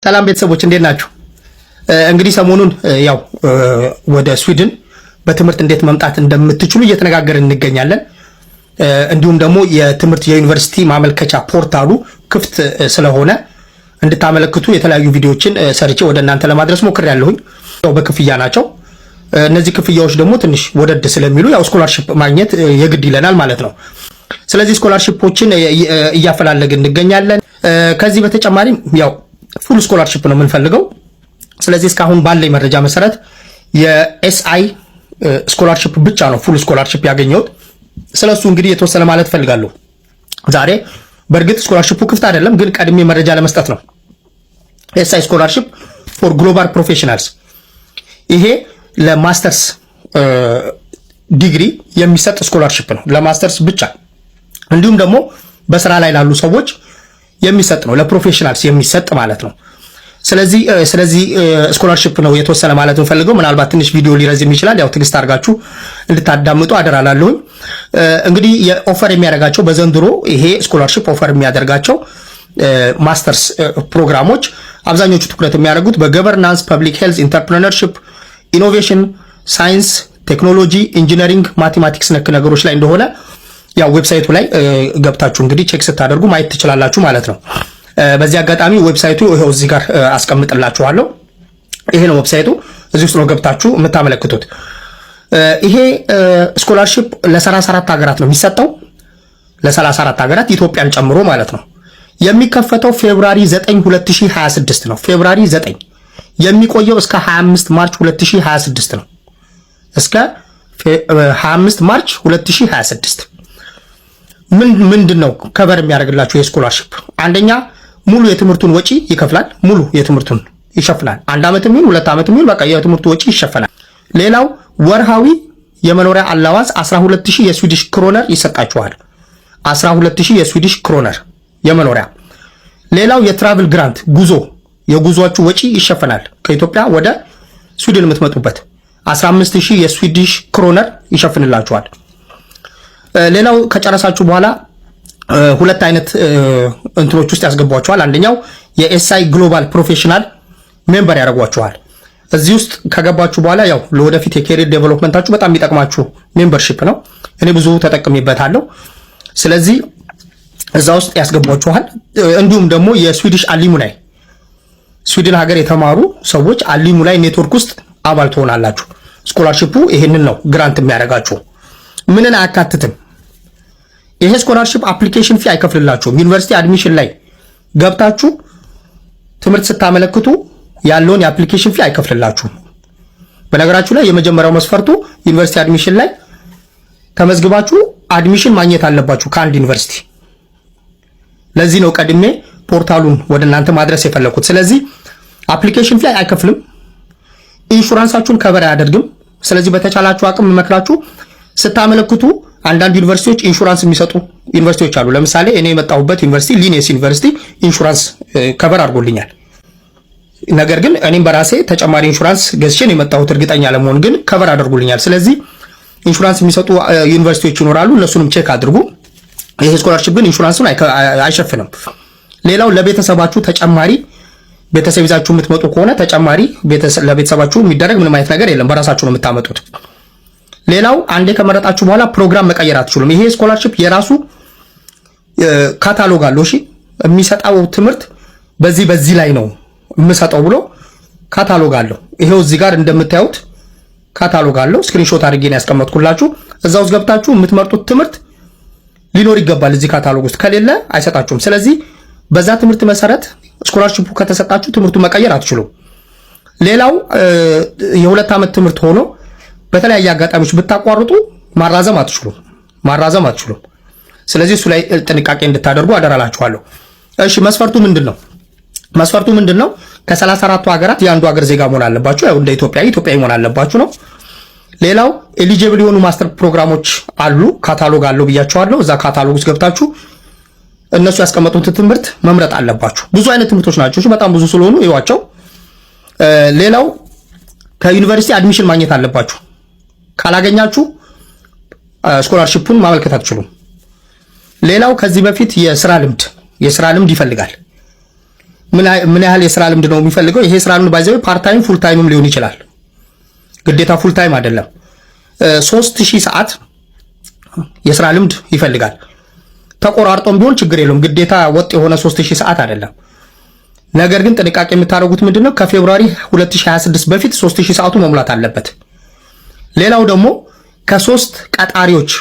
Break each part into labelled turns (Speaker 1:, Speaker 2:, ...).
Speaker 1: ሰላም ቤተሰቦች፣ እንዴት ናችሁ? እንግዲህ ሰሞኑን ያው ወደ ስዊድን በትምህርት እንዴት መምጣት እንደምትችሉ እየተነጋገርን እንገኛለን። እንዲሁም ደግሞ የትምህርት የዩኒቨርሲቲ ማመልከቻ portal ኡ ክፍት ስለሆነ እንድታመለክቱ የተለያዩ ቪዲዮዎችን ሰርቼ ወደ እናንተ ለማድረስ ሞክሬያለሁኝ። ያው በክፍያ ናቸው። እነዚህ ክፍያዎች ደግሞ ትንሽ ወደድ ስለሚሉ ያው scholarship ማግኘት የግድ ይለናል ማለት ነው። ስለዚህ scholarship ኦችን እያፈላለግን እንገኛለን። ከዚህ በተጨማሪም ያው full scholarship ነው የምንፈልገው። ስለዚህ እስካሁን ባለኝ መረጃ መሰረት የ SI scholarship ብቻ ነው full scholarship ያገኘሁት። ስለሱ እንግዲህ የተወሰነ ማለት እፈልጋለሁ ዛሬ። በእርግጥ scholarship ኡ ክፍት አይደለም፣ ግን ቀድሜ መረጃ ለመስጠት ነው። SI scholarship for global professionals፣ ይሄ ለ masters degree የሚሰጥ scholarship ነው፣ ለማስተርስ ብቻ። እንዲሁም ደግሞ በስራ ላይ ላሉ ሰዎች የሚሰጥ ነው፣ ለ professionals የሚሰጥ ማለት ነው። ስለዚህ scholarship ነው የተወሰነ ማለት የምፈልገው። ምናልባት ትንሽ ቪዲዮ ሊረዝም ይችላል። ያው ትዕግስት አድርጋችሁ እንድታዳምጡ አደራ እላለሁኝ። እንግዲህ የ offer የሚያደርጋቸው፣ በዘንድሮ ይሄ scholarship offer የሚያደርጋቸው ማስተርስ ፕሮግራሞች አብዛኞቹ ትኩረት የሚያደርጉት በ governance፣ public health፣ entrepreneurship፣ innovation፣ science፣ technology፣ engineering፣ mathematics ነክ ነገሮች ላይ እንደሆነ ያው website ኡ ላይ ገብታችሁ እንግዲህ check ስታደርጉ ማየት ትችላላችሁ ማለት ነው። በዚህ አጋጣሚ website ኡ ይኸው እዚህ ጋር አስቀምጥላችኋለሁ። ይሄ ነው website ኡ። እዚህ ውስጥ ነው ገብታችሁ የምታመለክቱት። ይሄ scholarship ለ34 ሀገራት ነው የሚሰጠው። ለ34 ሀገራት ኢትዮጵያን ጨምሮ ማለት ነው። የሚከፈተው February 9 2026 ነው። February 9፣ የሚቆየው እስከ 25 March 2026 ነው። እስከ 25 March 2026። ምን ምንድን ነው cover የሚያደርግላችሁ የ scholarship? አንደኛ ሙሉ የትምህርቱን ወጪ ይከፍላል። ሙሉ የትምህርቱን ይሸፍናል። አንድ ዓመትም ይሁን 2 ዓመትም ይሁን በቃ የትምህርቱ ወጪ ይሸፈናል። ሌላው ወርሃዊ የመኖሪያ allowance 12000 የ Swedish kronor ይሰጣችኋል። 12000 የ Swedish kronor የመኖሪያ። ሌላው የ travel grant፣ ጉዞ፣ የጉዟችሁ ወጪ ይሸፈናል። ከኢትዮጵያ ወደ ስዊድን የምትመጡበት 15000 የ Swedish kronor ይሸፍንላችኋል። ሌላው ከጨረሳችሁ በኋላ ሁለት አይነት እንትኖች ውስጥ ያስገቧችኋል። አንደኛው የ SI global professional member ያደርጓችኋል። እዚህ ውስጥ ከገባችሁ በኋላ ያው ለወደፊት የ career development ኣችሁ በጣም የሚጠቅማችሁ membership ነው። እኔ ብዙ ተጠቅሜበታለሁ። ስለዚህ እዛ ውስጥ ያስገቧችኋል። እንዲሁም ደግሞ የ Swedish alumni፣ ስዊድን ሀገር የተማሩ ሰዎች alumni network ውስጥ አባል ትሆናላችሁ። Scholarship ኡ ይሄንን ነው grant የሚያደርጋችሁ። ምንን አያካትትም? ይሄ scholarship application fee አይከፍልላችሁም። University admission ላይ ገብታችሁ ትምህርት ስታመለክቱ ያለውን የ application fee አይከፍልላችሁም። በነገራችሁ ላይ የመጀመሪያው መስፈርቱ university admission ላይ ተመዝግባችሁ admission ማግኘት አለባችሁ ከአንድ ዩኒቨርሲቲ። ለዚህ ነው ቀድሜ portal ኡን ወደ እናንተ ማድረስ የፈለኩት። ስለዚህ application fee አይከፍልም፣ insurance ኣችሁን cover አያደርግም። ስለዚህ በተቻላችሁ አቅም የምመክራችሁ ስታመለክቱ አንዳንድ ዩኒቨርሲቲዎች ኢንሹራንስ የሚሰጡ ዩኒቨርሲቲዎች አሉ። ለምሳሌ እኔ የመጣሁበት ዩኒቨርሲቲ ሊኒየስ ዩኒቨርሲቲ insurance cover አድርጎልኛል። ነገር ግን እኔም በራሴ ተጨማሪ ኢንሹራንስ ገዝቼ ነው የመጣሁት እርግጠኛ ለመሆን፣ ግን cover አድርጎልኛል። ስለዚህ ኢንሹራንስ የሚሰጡ ዩኒቨርሲቲዎች ይኖራሉ። እነሱንም check አድርጉ። ይሄ scholarship ግን ኢንሹራንሱን አይሸፍንም። ሌላው ለቤተሰባችሁ ተጨማሪ፣ ቤተሰብ ይዛችሁ የምትመጡ ከሆነ ተጨማሪ ለቤተሰባችሁ የሚደረግ ምንም አይነት ነገር የለም። በራሳችሁ ነው የምታመጡት። ሌላው አንዴ ከመረጣችሁ በኋላ ፕሮግራም መቀየር አትችሉም። ይሄ scholarship የራሱ ካታሎግ አለው። እሺ፣ የሚሰጠው ትምህርት በዚህ በዚህ ላይ ነው የምሰጠው ብሎ ካታሎግ አለው። ይሄው እዚህ ጋር እንደምታዩት ካታሎግ አለው። Screenshot አድርጌ ነው ያስቀመጥኩላችሁ። እዛ ውስጥ ገብታችሁ የምትመርጡት ትምህርት ሊኖር ይገባል። እዚህ ካታሎግ ውስጥ ከሌለ አይሰጣችሁም። ስለዚህ በዛ ትምህርት መሰረት scholarship ኡ ከተሰጣችሁ ትምህርቱ መቀየር አትችሉም። ሌላው የ2 ዓመት ትምህርት ሆኖ በተለያየ አጋጣሚዎች ብታቋርጡ ማራዘም አትችሉም፣ ማራዘም አትችሉም። ስለዚህ እሱ ላይ ጥንቃቄ እንድታደርጉ አደራላችኋለሁ። እሺ፣ መስፈርቱ ምንድን ነው? መስፈርቱ ምንድን ነው? ከ34ቱ ሀገራት የአንዱ ሀገር ዜጋ መሆን አለባችሁ። ያው እንደ ኢትዮጵያዊ ኢትዮጵያዊ መሆን አለባችሁ ነው። ሌላው eligible የሆኑ master ፕሮግራሞች አሉ፣ ካታሎግ አለው ብያችኋለሁ። እዛ ካታሎግ ውስጥ ገብታችሁ እነሱ ያስቀመጡትን ትምህርት መምረጥ አለባችሁ። ብዙ አይነት ትምህርቶች ናቸው፣ በጣም ብዙ ስለሆኑ እዩዋቸው። ሌላው ከዩኒቨርሲቲ admission ማግኘት አለባችሁ። ካላገኛችሁ scholarship ኡን ማመልከት አትችሉም። ሌላው ከዚህ በፊት የስራ ልምድ ይፈልጋል። ምን ያህል የስራ ልምድ ነው የሚፈልገው? ይሄ የስራ ልምድ by the way part time full time ም ሊሆን ይችላል። ግዴታ full time አይደለም። 3000 ሰዓት የስራ ልምድ ይፈልጋል። ተቆራርጦም ቢሆን ችግር የለውም። ግዴታ ወጥ የሆነ 3000 ሰዓት አይደለም። ነገር ግን ጥንቃቄ የምታደርጉት ምንድነው? ከ February 2026 በፊት 3000 ሰዓቱ መሙላት አለበት። ሌላው ደግሞ ከሶስት ቀጣሪዎች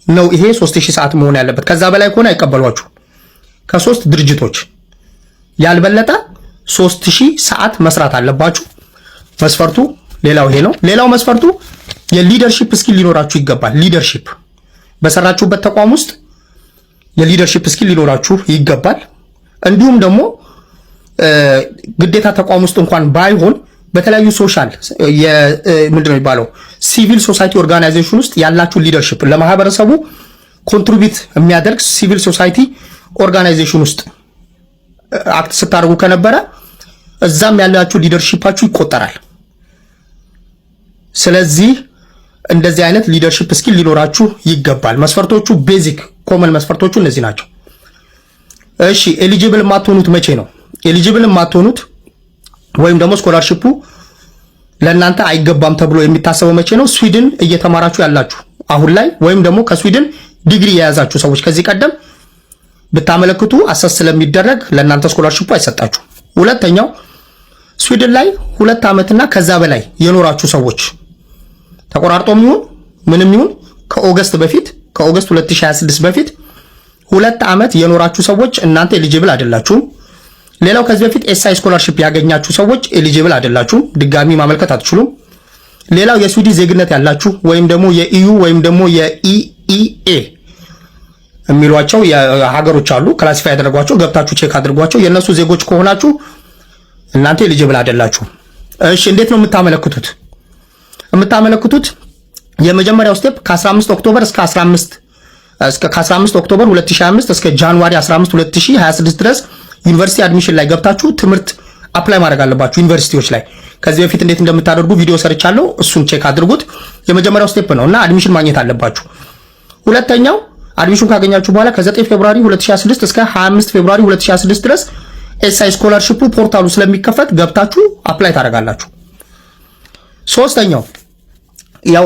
Speaker 1: ነው ይሄ 3000 ሰዓት መሆን ያለበት። ከዛ በላይ ከሆነ አይቀበሏችሁ። ከሶስት ድርጅቶች ያልበለጠ 3000 ሰዓት መስራት አለባችሁ። መስፈርቱ ሌላው ይሄ ነው። ሌላው መስፈርቱ የ leadership skill ሊኖራችሁ ይገባል። Leadership በሰራችሁበት ተቋም ውስጥ የ leadership skill ሊኖራችሁ ይገባል። እንዲሁም ደግሞ ግዴታ ተቋም ውስጥ እንኳን ባይሆን በተለያዩ social ምንድን ነው የሚባለው civil society organization ውስጥ ያላችሁ leadership፣ ለማህበረሰቡ contribute የሚያደርግ civil society organization ውስጥ act ስታደርጉ ከነበረ እዛም ያላችሁ leadership ኣችሁ ይቆጠራል። ስለዚህ እንደዚህ አይነት leadership skill ሊኖራችሁ ይገባል። መስፈርቶቹ basic common መስፈርቶቹ እነዚህ ናቸው። እሺ፣ eligible የማትሆኑት መቼ ነው? Eligible የማትሆኑት ወይም ደግሞ scholarship ኡ ለእናንተ አይገባም ተብሎ የሚታሰበው መቼ ነው? ስዊድን እየተማራችሁ ያላችሁ አሁን ላይ ወይም ደግሞ ከስዊድን ዲግሪ የያዛችሁ ሰዎች ከዚህ ቀደም ብታመለክቱ assess ስለሚደረግ ለእናንተ scholarship ኡ አይሰጣችሁ። ሁለተኛው ስዊድን ላይ 2 ዓመትና ከዛ በላይ የኖራችሁ ሰዎች፣ ተቆራርጦም ይሁን ምንም ይሁን ከ August በፊት፣ ከ August 2026 በፊት 2 ዓመት የኖራችሁ ሰዎች እናንተ eligible አይደላችሁም። ሌላው ከዚህ በፊት SI scholarship ያገኛችሁ ሰዎች eligible አይደላችሁም፣ ድጋሚ ማመልከት አትችሉም። ሌላው የስዊድን ዜግነት ያላችሁ ወይም ደግሞ የ EU ወይም ደግሞ የ EEA የሚሏቸው ሀገሮች አሉ፣ classify ያደረጓቸው፣ ገብታችሁ check አድርጓቸው። የእነሱ ዜጎች ከሆናችሁ እናንተ eligible አይደላችሁም። እሺ፣ እንዴት ነው የምታመለክቱት? የምታመለክቱት የመጀመሪያው step ከ15 October እስከ 15 እስከ ከ15 October 2025 እስከ January 15 2026 ድረስ university admission ላይ ገብታችሁ ትምህርት apply ማድረግ አለባችሁ ዩኒቨርሲቲዎች ላይ። ከዚህ በፊት እንዴት እንደምታደርጉ ቪዲዮ ሰርቻለሁ። እሱን check አድርጉት። የመጀመሪያው step ነው እና admission ማግኘት አለባችሁ። ሁለተኛው admission ካገኛችሁ በኋላ ከ9 February 2026 እስከ 25 February 2026 ድረስ SI scholarship ኡ portal ኡ ስለሚከፈት ገብታችሁ apply ታደርጋላችሁ። ሶስተኛው ያው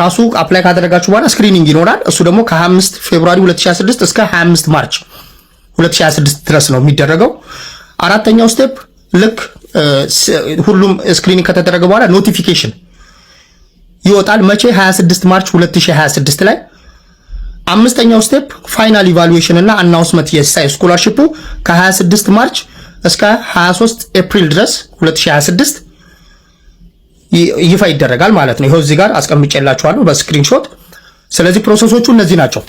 Speaker 1: ራሱ apply ካደረጋችሁ በኋላ screening ይኖራል። እሱ ደግሞ ከ25 February 2026 እስከ 25 March 2026 ድረስ ነው የሚደረገው። አራተኛው step ልክ ሁሉም screening ከተደረገ በኋላ notification ይወጣል። መቼ? 26 March 2026 ላይ። አምስተኛው step final evaluation እና announcement የ SI scholarship ኡ ከ26 March እስከ 23 ኤፕሪል ድረስ 2026 ይፋ ይደረጋል ማለት ነው። ይኸው እዚህ ጋር አስቀምጬላችኋለሁ በ screenshot። ስለዚህ process ኦቹ እነዚህ ናቸው።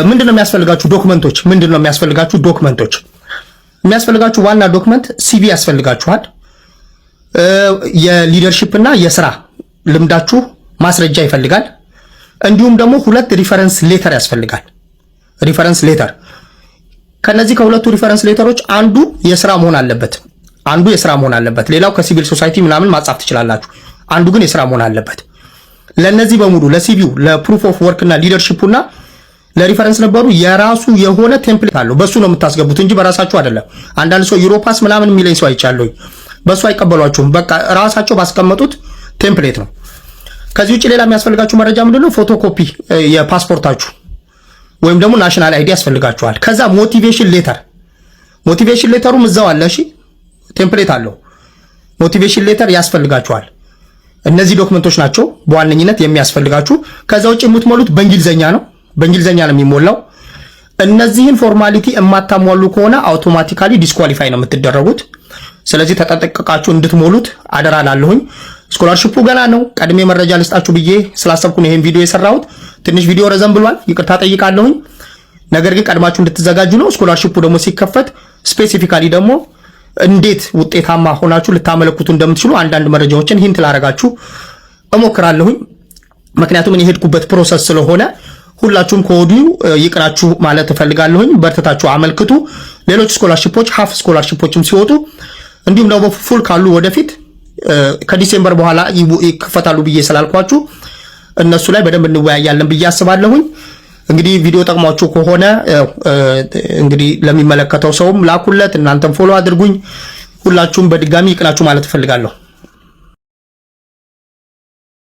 Speaker 1: ምንድን ነው የሚያስፈልጋችሁ document ኦች? ምንድን ነው የሚያስፈልጋችሁ document ኦች? የሚያስፈልጋችሁ ዋና document CV ያስፈልጋችኋል። የ leadership እና የስራ ልምዳችሁ ማስረጃ ይፈልጋል። እንዲሁም ደግሞ ሁለት reference letter ያስፈልጋል። Reference letter፣ ከነዚህ ከሁለቱ reference letter ኦች አንዱ የስራ መሆን አለበት። አንዱ የስራ መሆን አለበት። ሌላው ከ civil society ምናምን ማጻፍ ትችላላችሁ። አንዱ ግን የስራ መሆን አለበት። ለነዚህ በሙሉ ለ CV ው፣ ለ proof of work እና leadership ኡ እና ለ reference ነበሩ የራሱ የሆነ template አለው። በሱ ነው የምታስገቡት እንጂ በራሳችሁ አይደለም። አንዳንድ ሰው Europass ምናምን የሚለኝ ሰው አይቻለሁኝ። በሱ አይቀበሏችሁም። በቃ ራሳቸው ባስቀመጡት template ነው። ከዚህ ውጭ ሌላ የሚያስፈልጋችሁ መረጃ ምንድነው? ፎቶኮፒ የፓስፖርታችሁ ወይም ደግሞ national ID ያስፈልጋችኋል። ከዛ motivation letter፣ motivation letter ኡም እዛው አለ። እሺ፣ template አለው። Motivation letter ያስፈልጋችኋል። እነዚህ document ኦች ናቸው በዋነኝነት የሚያስፈልጋችሁ። ከዛ ውጭ የምትሞሉት በእንግሊዘኛ ነው። በእንግሊዘኛ ነው የሚሞላው። እነዚህን formality የማታሟሉ ከሆነ automatically disqualify ነው የምትደረጉት። ስለዚህ ተጠንቅቃችሁ እንድትሞሉት አደራ እላለሁኝ። Scholarship ኡ ገና ነው። ቀድሜ መረጃ ልስጣችሁ ብዬ ስላሰብኩ ነው ይሄን ቪዲዮ የሰራሁት። ትንሽ ቪዲዮ ረዘም ብሏል፣ ይቅርታ ጠይቃለሁኝ። ነገር ግን ቀድማችሁ እንድትዘጋጁ ነው። Scholarship ኡ ደግሞ ሲከፈት specifically ደግሞ እንዴት ውጤታማ ሆናችሁ ልታመለክቱ እንደምትችሉ አንዳንድ መረጃዎችን hint ላረጋችሁ እሞክራለሁኝ። ምክንያቱም እኔ የሄድኩበት process ስለሆነ ሁላችሁም ከወዲሁ ይቅናችሁ ማለት እፈልጋለሁኝ። በርትታችሁ አመልክቱ። ሌሎች scholarship ኦች፣ half scholarship ኦችም ሲወጡ እንዲሁም ደግሞ full ካሉ ወደፊት ከ December በኋላ ይከፈታሉ ብዬ ስላልኳችሁ እነሱ ላይ በደንብ እንወያያለን ብዬ አስባለሁኝ። እንግዲህ ቪዲዮ ጠቅሟችሁ ከሆነ እንግዲህ ለሚመለከተው ሰውም ላኩለት፣ እናንተም follow አድርጉኝ። ሁላችሁም በድጋሚ ይቅናችሁ ማለት እፈልጋለሁ።